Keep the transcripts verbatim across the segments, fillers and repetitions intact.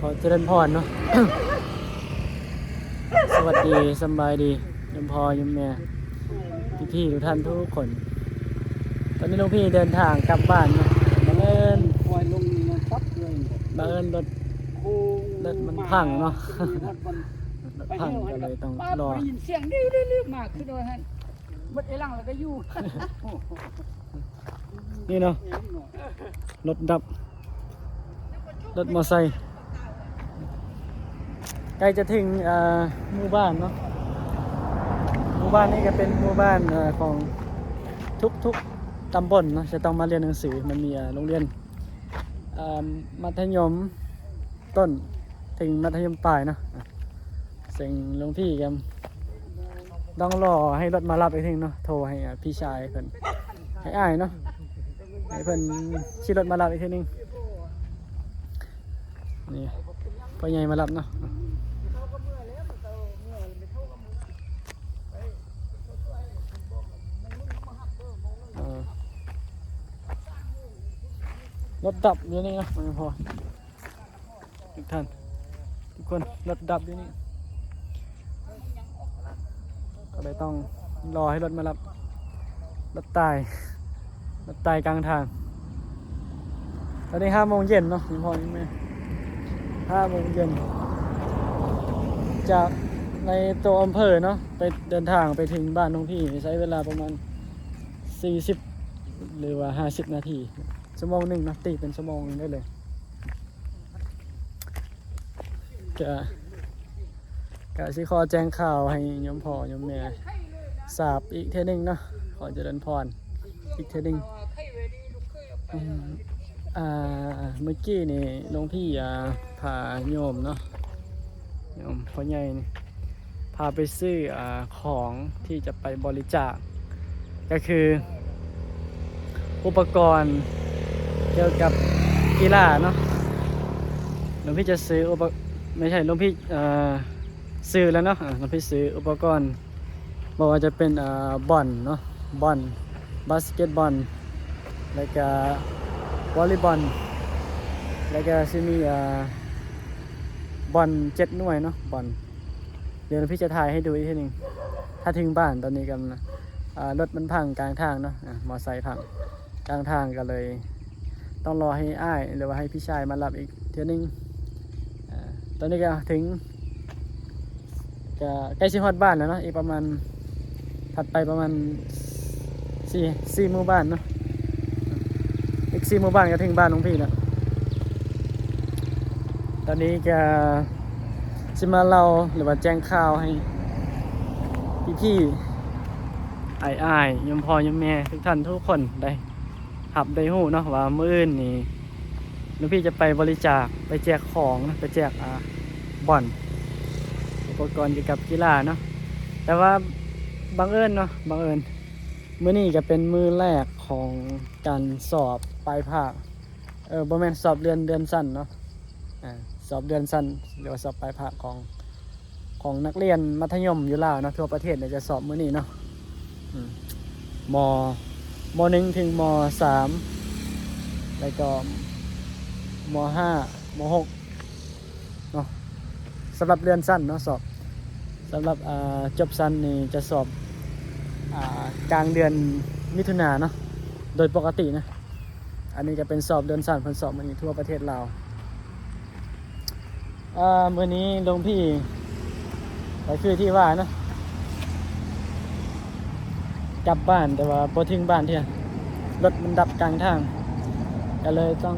ขอเจริญพรเนาะ สวัสดี สำบายดี โยมพ่อ โยมแม่ พี่ๆ ทุกท่านทุกคน ตอนนี้หลวงพี่เดินทางกลับบ้านเนาะ บังเอิญ ปล่อยลงนี่นะตับเลย บังเอิญรถ โอ้ รถมันพังเนาะ รถมัน รถพังก็เลยต้องรอ ได้ยินเสียงดื้อๆๆมาขึ้นโดยฮะหมดไอ้หลังแล้วก็อยู่ นี่เนาะ รถดับ รถมอไซค์ ใกล้จะถึง เอ่อ หมู่บ้านเนาะ หมู่บ้านนี้ก็เป็นหมู่บ้าน เอ่อ ของทุกๆ ตำบลเนาะ จะต้องมาเรียนหนังสือ มันมี เอ่อ โรงเรียน เอ่อ มัธยมต้นถึงมัธยมปลายเนาะ อ่ะ ซึ่งหลวงพี่ก็ต้องรอให้รถมารับอีกทีเนาะ โทรให้ อ่ะ พี่ชายเพิ่น ให้อ้ายเนาะ ให้เพิ่นขี่รถมารับอีกทีนึง นี่ พ่อใหญ่มารับเนาะ เออ รถดับอยู่นี่นะ ไม่พอ ทุกท่าน ทุกคน รถดับอยู่นี่ ก็เลยต้องรอให้รถมารับ รถตาย รถตายกลางทาง ตอนนี้ห้าโมงเย็นเนาะ พี่พ่อพี่แม่ ห้าโมงเย็น จากในตัวอำเภอเนาะ ไปเดินทางไปถึงบ้านหลวงพี่ ใช้เวลาประมาณ สี่สิบ หรือว่า ห้าสิบ นาที ชั่วโมงหนึ่งเนาะ ตีเป็นชั่วโมงหนึ่งได้เลย กะ กะสิขอแจ้งข่าวให้โยมพ่อโยมแม่ทราบอีกเทื่อหนึ่งเนาะ ขอเจริญพรอีกเทื่อหนึ่ง อืม อ่า เมื่อกี้นี่หลวงพี่ อ่า พาโยมเนาะ โยมพ่อใหญ่นี่ พาไปซื้อ อ่า ของที่จะไปบริจาค ก็คือ อุปกรณ์เกี่ยวกับกีฬาเนาะ หลวงพี่จะซื้ออุป- ไม่ใช่ หลวงพี่ เอ่อ ซื้อแล้วเนาะ อ่า หลวงพี่ซื้ออุปกรณ์ บ่ว่าจะเป็น อ่า บอลเนาะ บอล บาสเกตบอล แล้วก็วอลเลย์บอล แล้วก็สิมี อ่า บอลเจ็ดหน่วยเนาะ บอล เดี๋ยวหลวงพี่จะถ่ายให้ดูอีกทีหนึ่ง ถ้าถึงบ้านตอนนี้ก็นะ อ่า รถมันพังกลางทางเนาะ อ่า มอไซค์พังกลางทางก็เลย ต้องรอให้อ้ายหรือว่าให้พี่ชายมารับอีกเทื่อนึง อ่า ตอนนี้ก็ถึง ก็ใกล้สิฮอดบ้านแล้วเนาะ อีกประมาณ ถัดไปประมาณสี่- สี่หมู่บ้านเนาะ อีกสี่หมู่บ้านก็ถึงบ้านหลวงพี่แล้ว ตอนนี้ก็สิมาเล่าหรือว่าแจ้งข่าวให้พี่ๆ อ้ายๆ โยมพ่อโยมแม่ทุกท่านทุกคนได้รับได้ฮู้เนาะ ว่ามื้ออื่นนี้หลวงพี่จะไปบริจาค ไปแจกของนะ ไปแจก อ่า บอล อุปกรณ์เกี่ยวกับกีฬาเนาะ แต่ว่าบังเอิญเนาะ บังเอิญ มื้อนี้ก็เป็นมื้อแรกของการสอบปลายภาค เออ บ่แม่น สอบเลื่อนเลื่อนชั้นเนาะ อ่า สอบเลื่อนชั้น หรือว่าสอบปลายภาคของ ของนักเรียนมัธยมอยู่ลาวเนาะ ทั่วประเทศเนี่ยจะสอบมื้อนี้เนาะ อืม ม- ม.หนึ่ง ถึง ม.สาม แล้วก็ ม.ห้า ม.หก เนาะ สำหรับเลื่อนชั้นเนาะ สอบ สำหรับ อ่า จบชั้นนี่จะสอบ อ่า กลางเดือนมิถุนาเนาะ โดยปกตินะ อันนี้ก็เป็นสอบเลื่อนชั้น เพิ่นสอบมื้อนี้ทั่วประเทศลาว อ่า มื้อนี้หลวงพี่ ก็คือที่ว่าเนาะ กลับบ้านแต่ว่าบ่ถึงบ้านเทื่อ รถมันดับกลางทาง ก็เลยต้อง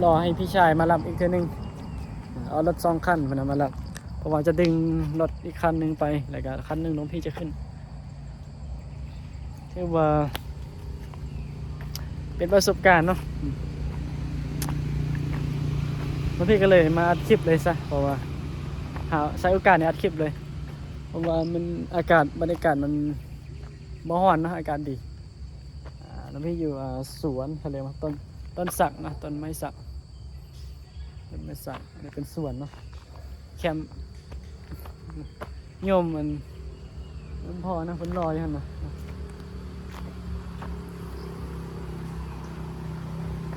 รอให้พี่ชายมารับอีกเทื่อนึง เอารถสองคันเพิ่นเอามารับ เพราะว่าจะดึงรถอีกคันหนึ่งไป แล้วก็คันหนึ่งหลวงพี่จะขึ้น ถือว่า เป็นประสบการณ์เนาะ อืม หลวงพี่ก็เลยมาอัดคลิปเลยซะ เพราะว่า หาใช้โอกาสนี้อัดคลิปเลย เพราะว่ามันอากาศ บรรยากาศมันบ่ร้อนเนาะ อากาศดี อ่า หลวงพี่อยู่ อ่า สวน เขาเรียกว่าต้น ต้นสักนะ ต้นไม้สัก ต้นไม้สัก อันนี้เป็นสวนเนาะ แคมป์ โยมมัน โยมพ่อนะ เพิ่นรออยู่หั่นนะ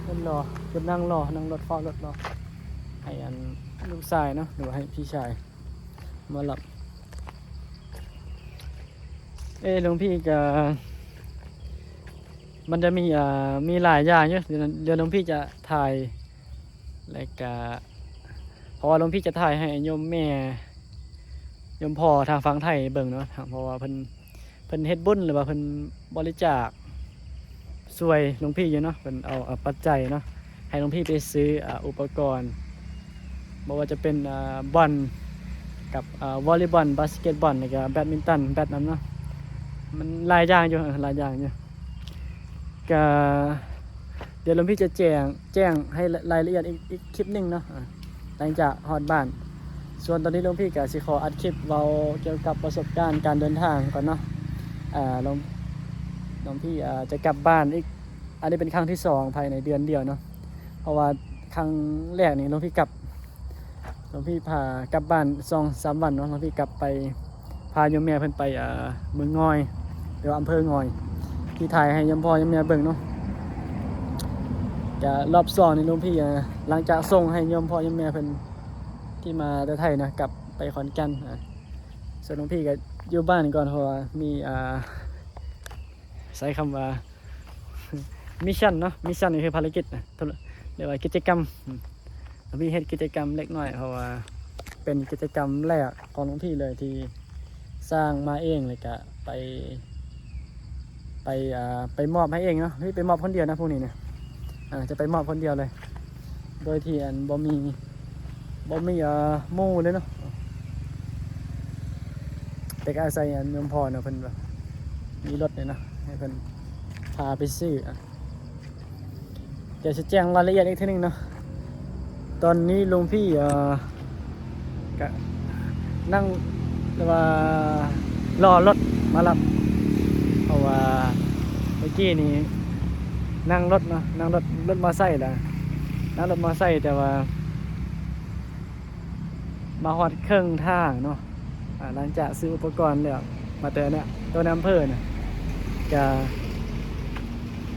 เพิ่นรอ เพิ่นนั่งรอ นั่งรถ เฝ้ารถรอ ให้อันลูกชายเนาะ หรือว่าให้พี่ชายมารับ เอ้ย หลวงพี่ก็ มันจะมี อ่า มีหลายอย่างอยู่ เดี๋ยว เดี๋ยวหลวงพี่จะถ่าย แล้วก็ เพราะว่าหลวงพี่จะถ่ายให้โยมแม่ โยมพ่อทางฝั่งไทยเบิ่งเนาะ เพราะว่าเพิ่น เพิ่นเฮ็ดบุญ หรือว่าเพิ่นบริจาคช่วยหลวงพี่อยู่เนาะ เพิ่นเอา เอาปัจจัยเนาะ ให้หลวงพี่ไปซื้อ อ่า อุปกรณ์ บ่ว่าจะเป็น อ่า บอลกับ อ่า วอลเลย์บอล บาสเกตบอล แล้วก็แบดมินตัน แบดนำเนาะ มันหลายอย่างอยู่ เออ หลายอย่างอยู่ ก็เดี๋ยวหลวงพี่จะแจ้ง แจ้งให้รายละเอียดอีก อีกคลิปหนึ่งเนาะ อ่า หลังจากฮอดบ้าน ส่วนตอนนี้หลวงพี่ก็สิขออัดคลิปเว้าเกี่ยวกับประสบการณ์การเดินทางก่อนเนาะ อ่า หลวง หลวงพี่ อ่า จะกลับบ้านอีก อันนี้เป็นครั้งที่สองภายในเดือนเดียวเนาะ เพราะว่าครั้งแรกนี่หลวงพี่กลับ หลวงพี่พากลับบ้านสองสามวันเนาะ หลวงพี่กลับไป พาโยมแม่เพิ่นไป อ่า เมืองงอย หรือว่าอำเภองอย ที่ถ่ายให้โยมพ่อโยมแม่เบิ่งเนาะ ก็รอบสองนี่หลวงพี่ อ่า หลังจากส่งให้โยมพ่อโยมแม่เพิ่นที่มาแต่ไทยนะ กลับไปขอนแก่น อ่า ส่วนหลวงพี่ก็อยู่บ้านก่อน เพราะว่ามี อ่า ใช้คำว่า มิชชั่นเนาะ มิชชั่นก็คือภารกิจนะ เรียกว่ากิจกรรม อืม หลวงพี่เฮ็ดกิจกรรมเล็กน้อย เพราะว่าเป็นกิจกรรมแรกของหลวงพี่เลยที่สร้างมาเอง แล้วก็ไป ไป อ่า ไปมอบให้เองเนาะ พี่ไปมอบคนเดียวนะพวกนี้เนี่ย อ่า จะไปมอบคนเดียวเลย โดยที่อันบ่มี บ่มี อ่า หมู่เลยเนาะ แต่ก็อาศัยอันโยมพ่อเนาะ เพิ่นว่ามีรถเนี่ยเนาะ ให้เพิ่นพาไปซื้อ อ่ะ เดี๋ยวจะแจ้งรายละเอียดอีกทีหนึ่งเนาะ ตอนนี้หลวงพี่ เอ่อ ก็นั่ง เรียกว่ารอรถมารับ เพราะว่าเมื่อกี้นี้นั่งรถเนาะ นั่งรถ รถมอไซค์แหละ นั่งรถมอไซค์ แต่ว่า มาฮอดครึ่งทางเนาะ อ่า หลังจากซื้ออุปกรณ์แล้ว มาแต่เนี่ย ตัวในอำเภอน่ะ ก็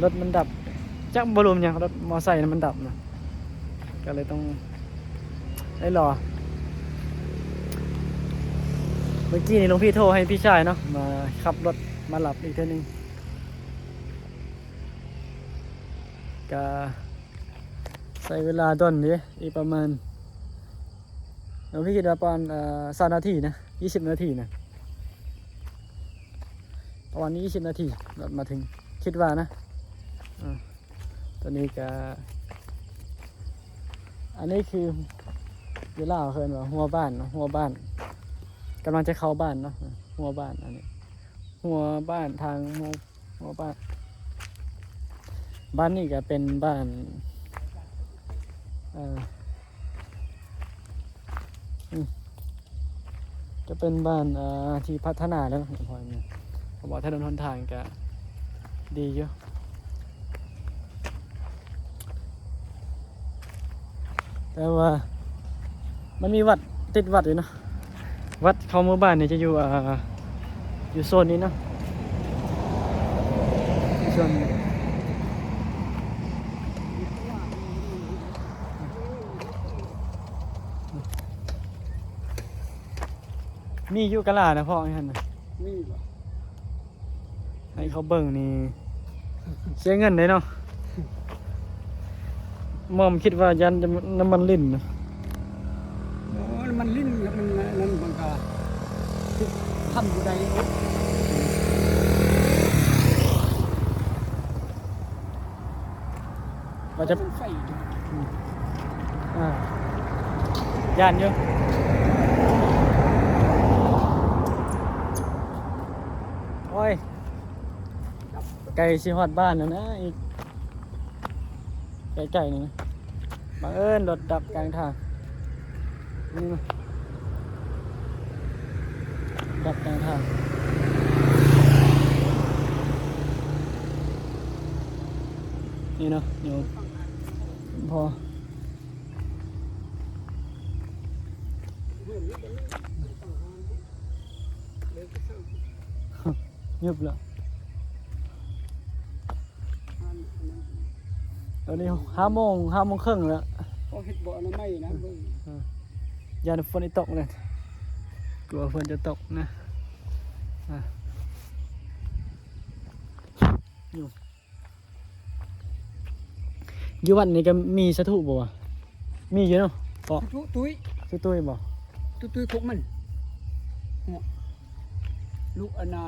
รถมันดับ จักบ่รู้มันหยัง รถมอไซค์น่ะมันดับนะ ก็เลยต้องได้รอ เมื่อกี้นี้หลวงพี่โทรให้พี่ชายเนาะ มาขับรถมารับอีกเทื่อนึง ก็ใช้เวลาดนเด้ อีกประมาณ หลวงพี่คิดว่าประมาณ เอ่อ สามนาทีนะ ยี่สิบนาทีนะ ประมาณยี่สิบนาที รถมาถึง คิดว่านะ อ่า ตอนนี้ก็ อันนี้คือ อยู่ลาวเอิ้นว่าฮัวบ้านเนาะ ฮัวบ้าน กำลังจะเข้าบ้านเนาะ ฮัวบ้านอันนี้ ฮัวบ้านทางฮัว ฮัวบ้าน บ้านนี้ก็เป็นบ้าน เอ่อ อืม จะเป็นบ้าน เอ่อ ที่พัฒนาแล้วเนาะ เพราะว่าถนนหนทางก็ดีอยู่ แต่ว่ามันมีวัด ติดวัดอยู่เนาะ วัดเข้าหมู่บ้านนี่จะอยู่ อ่า อยู่โซนนี้เนาะ อยู่โซนนี้ มีอยู่กะลานะพ่อ อีหั่นน่ะ มีบ่ ให้เขาเบิ่งนี่ เสียเงินเด้เนาะ หม่อมคิดว่ายันจะน้ำมันลิ้นนะ โอ้ย มันลิ้นครับ มัน มัน มันก็ทำบ่ได้ ว่าจะ มันไฟ อืม อ่า ย่านอยู่ โอ้ย ใกล้สิฮอดบ้านแล้วนะ อีก ใกล้ๆนี่นะ บังเอิญรถดับกลางทาง นี่นะ ดับกลางทาง นี่เนาะ เดี๋ยวพอ ยุบแล้ว ตอนนี้ห้าโมง ห้าโมงครึ่งแล้ว โอ้ เฮ็ดบ่อนามัยนะเบิ่ง ย่านฝนสิตกเลย กลัวฝนจะตกนะ อ่ะ อยู่ อยู่วัดนี้ก็มีสาธุบ่วะ มีอยู่เนาะ เปาะ ตุ้ยตุ้ย สาธุบ่ ตุ้ยตุ้ยพวกมันเนี่ยลูกอันนา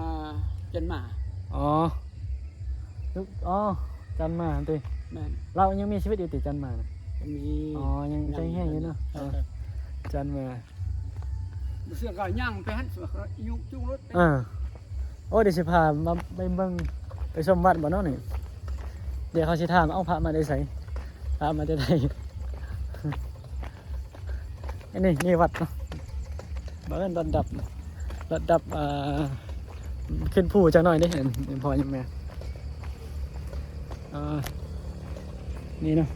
จันมา อ๋อ ลูก อ๋อ จันมาติ แม่น เรายังมีชีวิตอยู่ติจันมานะ มี อ๋อ ยังใจแห้งอยู่เนาะ เอ อ๋อ อ จันมา เสื้อก็ย่างไปหั่นเสื้อก็ยุกจุงรถไป อ่า โอ้ เดี๋ยวสิพามาไปเบิ่ง ไปชมวัดบ่เนาะนี่ เดี๋ยวเขาสิถาม เอ้า พระมาแต่ไส พระมาแต่ไส อันนี้ นี่วัดเนาะ บ่เอิ้นระดับ ระดับ อ่า ขึ้นภูจักหน่อยเด้ อันนี้พ่อยังแม่ อ่า นี่เนาะ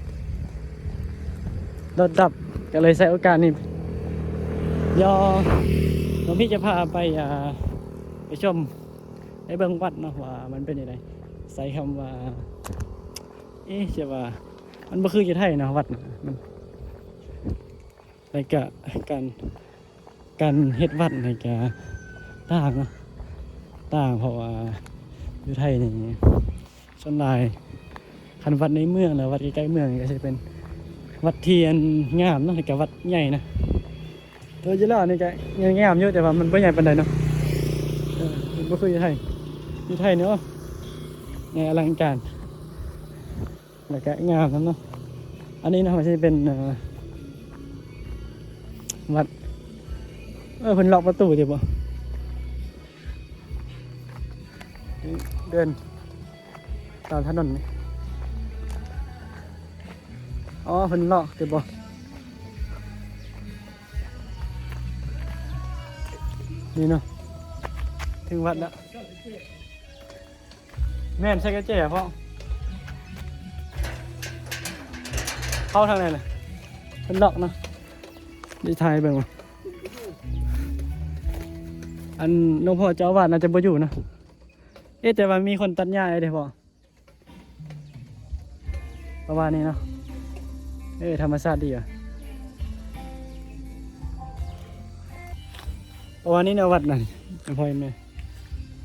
รถดับ ก็เลยใช้โอกาสนี้ เดี๋ยวหลวงพี่จะพาไป อ่า ไปชม ไปเบิ่งวัดเนาะ ว่ามันเป็นจั่งใด ใช้คำว่า เอ๊ะ จะว่า มันบ่คืออยู่ไทยเนาะ วัดน่ะ มัน แล้วก็การ การเฮ็ดวัดนี่ก็ต่างเนาะ ต่าง เพราะว่าอยู่ไทยนี่ส่วนหลาย คันวัดในเมืองหรือวัดใกล้ๆเมืองก็สิเป็นวัดที่อันงามเนาะ แล้วก็วัดใหญ่นะ ตัวอยู่แล้วอันนี้ก็ยังงามอยู่ แต่ว่ามันบ่ใหญ่ปานใดเนาะ เออ มันบ่คืออยู่ไทย อยู่ไทยนี่ โอ้ ใหญ่อลังการ แล้วก็งามนำเนาะ อันนี้เนาะ มันสิเป็น เอ่อ วัด เออ เพิ่นล็อกประตูติบ่ เดินตามถนนนี่ อ๋อ เพิ่นล็อกติบ่ นี่เนาะ ถึงวัดแล้ว แม่นใส่กระแจพ่อ เข้าทางไหนล่ะ เพิ่นล็อกเนาะ ได้ถ่ายเบิ่งว่ะ อันหลวงพ่อเจ้าอาวาสน่าจะบ่อยู่นะ เอ๊ะ แต่ว่ามีคนตัดหญ้าไว้เด้พ่อ ประมาณนี้เนาะ เออ ธรรมชาติดีอ่ะ ประมาณนี้เนาะ วัดนั่น พ่อแม่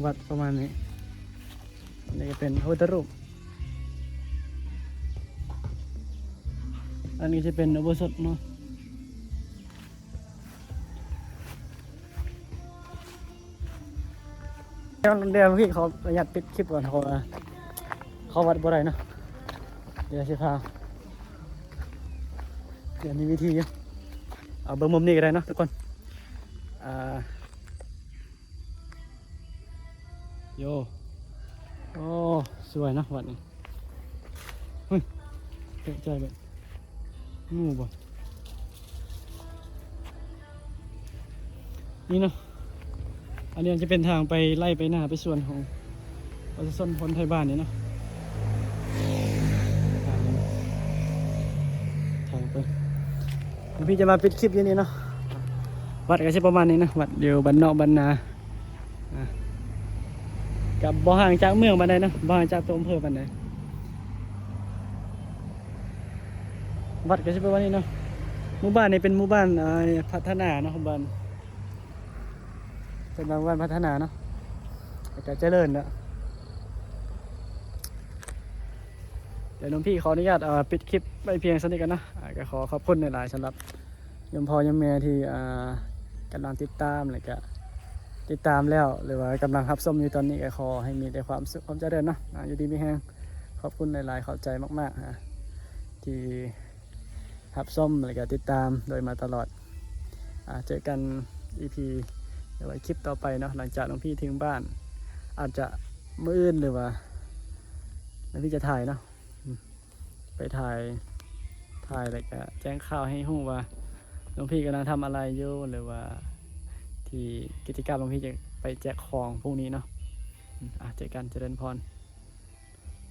วัดประมาณนี้ อันนี้ก็เป็นพระพุทธรูป อันนี้จะเป็นอุโบสถเนาะ เดี๋ยว เดี๋ยวพี่ขออนุญาตปิดคลิปก่อน เพราะว่าเข้าวัดบ่ได้เนาะ เดี๋ยวสิพา เดี๋ยวมีวิธีอยู่ เอาเบิ่งมุมนี้ก็ได้เนาะทุกคน อ่า โย โอ้ สวยเนาะวัดนี้ เฮ้ย ตกใจเบิด งูบ่ นี่เนาะ อันนี้จะเป็นทางไปไร่ไปนาไปสวนของประชาชนคนไทบ้านนี่เนาะ ทางไป เดี๋ยวพี่จะมาปิดคลิปอยู่นี่เนาะ วัดก็สิประมาณนี้นะ วัดอยู่บ้านนอกบ้านนา อ่ะ ก็บ่ห่างจากเมืองปานใดเนาะ บ่ห่างจากตัวอำเภอปานใด วัดก็สิประมาณนี้เนาะ หมู่บ้านนี้เป็นหมู่บ้าน อ่า พัฒนาเนาะ บ้าน เป็นหมู่บ้านพัฒนาเนาะ แล้วก็เจริญแล้ว เดี๋ยวหลวงพี่ขออนุญาต เอ่อ ปิดคลิปไว้เพียงเท่านี้ก่อนเนาะ อ่า ก็ขอขอบคุณหลายๆ สำหรับโยมพ่อโยมแม่ที่ อ่า กำลังติดตาม แล้วก็ติดตามแล้ว หรือว่ากำลังรับชมอยู่ตอนนี้ ก็ขอให้มีแต่ความสุขความเจริญเนาะ อ่า อยู่ดีมีแฮง ขอบคุณหลายๆ ขอบใจมากๆ อ่า ที่รับชม แล้วก็ติดตามโดยมาตลอด อ่า เจอกัน อีพี หรือว่าคลิปต่อไปเนาะ หลังจากหลวงพี่ถึงบ้าน อาจจะมื้ออื่น หรือว่าหลวงพี่จะถ่ายเนาะ อืม ไปถ่าย ถ่ายแล้วก็แจ้งข่าวให้ฮู้ว่าหลวงพี่กำลังทำอะไรอยู่ หรือว่าที่กิจกรรมหลวงพี่จะไปแจกของพรุ่งนี้เนาะ อืม อ่ะ เจอกัน เจริญพร